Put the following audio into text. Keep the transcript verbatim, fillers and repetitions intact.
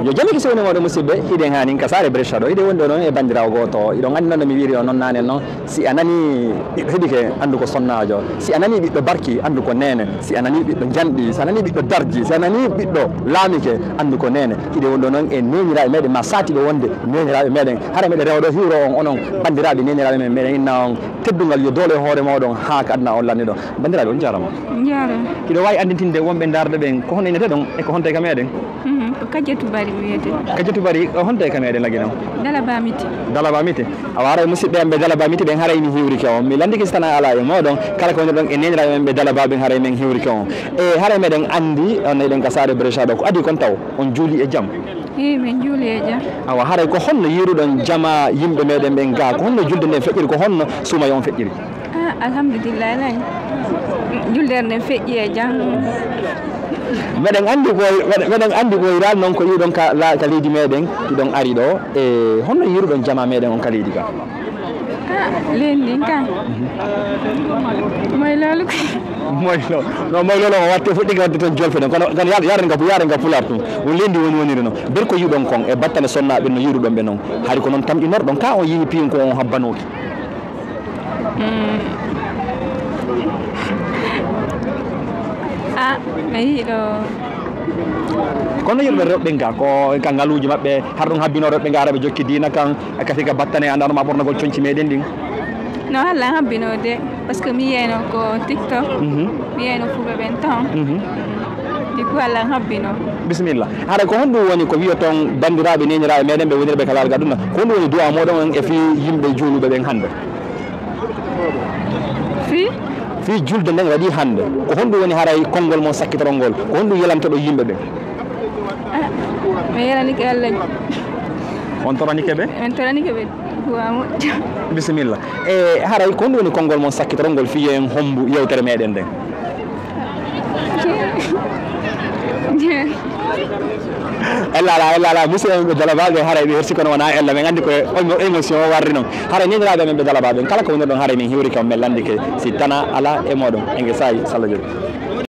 Yo jam e kisiyee won e mooɗon, musidɓe. Hiɗen haa nin ka saare Brescia ɗo. Hiɗen woni ɗo noon e banndiraawo gooto. Hiɗon anndi noon no mi wiiri on noon naane noon. Si a nanii ɓiɗɗo heɓike, anndu ko sonnaajo. Si a nanii ɓiɗɗo barki, anndu ko neene. Si a nanii ɓiɗɗo njanɗi, si a nanii ɓiɗɗo darji, si a nanii ɓiɗɗo laamike, anndu ko neene. Hiɗen woni ɗo noon e neeniraaɓe meɗen, maa saatiiɓe wonde neeniraaɓe meɗen. Hara meɗen rewa ɗo hiwro on, onon banndiraaɓe neeniraaɓe men, meɗen inna on teddungal yo doole e hoore mooɗon haa ka aduna on lanni ɗo. Banndiraaɓe, on jaaraama. On jaaraama. Hiɗo waawi anndintinde wonɓe ndaarde ɓen ko honno innete ɗon e ko honto e ka meɗen? Mhm, ko Kajjatu Bari mi wiyete. Kajjatu Bari, o honto e ka meɗen Lagine on? Dalaba Miti. Dalaba Miti. Awa, haray musidɓe am ɓe Dalaba Miti ɓen, haray mi hiwrike on. Mi lanndike si tana alaa e mooɗon, kala ko woni ɗon e neeniraaɓe men ɓe Dalaba ɓen, haray men hiwrike on. E haray meɗen anndi, on eɗen ka saare Brescia ɗo. Ko adii kon taw, on juuli e jam? Ii, min juuli e jam. Awa, haray ko honno yiiruɗon jamaa yimɓe meɗen ɓen gaa? Ko honno julde nden feƴƴiri? Ko honno suumaye on feƴƴiri? Ah, alhamdulillahi, alay. Julde nden feƴƴi e jam. Meɗen anndi ko, meɗen, meɗen anndi ko hiɗon noon ko iwɗon ka la-, ka leydi meɗen, hiɗon ari ɗo. E honno yiiruɗon jamaa meɗen on ka leydi ka? Ah, leydi ndin ka. Moy loolu ko. Moy lo-, no, moy loolu o watte, fuɗɗike watte toon jolfe ɗon. Kono, kono yaar-, yaaren ka pu-, yaaren ka pulaar tun. On leydi woni woniri noon. Ber ko yiiɗon kon e battane sonnaaɓe no yiiruɗon ɓe noon. Hari ko noon tamƴinorɗon ka on yihi piyin ko on habbanooki. Mm. Ah, mi yiɗo. Kono yimɓe rewɓe nga ko ka ngaluuji maɓɓe, har ɗum habbino rewɓe nga ara ɓe jokki diina kan, e kasi ka battane, annda no ma ɓornagol conci meɗen ɗin. No, Allah habbino de, parce que mi yiyayno ko TikTok, mhm, mi yiyayno Fulɓe ɓen ton. Mhm. Du coup, Allah habbino. Bisimilla. Hara ko honɗum woni ko wiyoton banndiraaɓe, neeniraaɓe meɗen ɓe wonirɓe ka laawol aduna? Ko honɗum woni du'a moɗon on e fii yimɓe juuluɓe ɓen hannde? Fii? Fii julde nden waɗi hannde. Ko honɗum woni haray konngol mon sakkitorol ngol? Ko honɗum yelantoɗon yimɓe ɓen? Ah, mi yelanike Allah. On toranike ɓe? On toranike ɓe. Du'a moƴƴo. Bisimilla. E haray ko honɗum woni konngol mon sakkitorol ngol fii en hommbu yewtere meɗen nden? Ella ala, ella ala, musidɓe men ɓe Dalaba ɓe, haray ɓe hersi kono wona ella, men anndi ko émo-, émotion o warri noon. Haray neeniraaɓe men ɓe Dalaba ɓen, kala ko woni ɗon, haray min hiwrike on, men lanndike si tana ala e mooɗon. Enge saayi, Salla Jooɓi.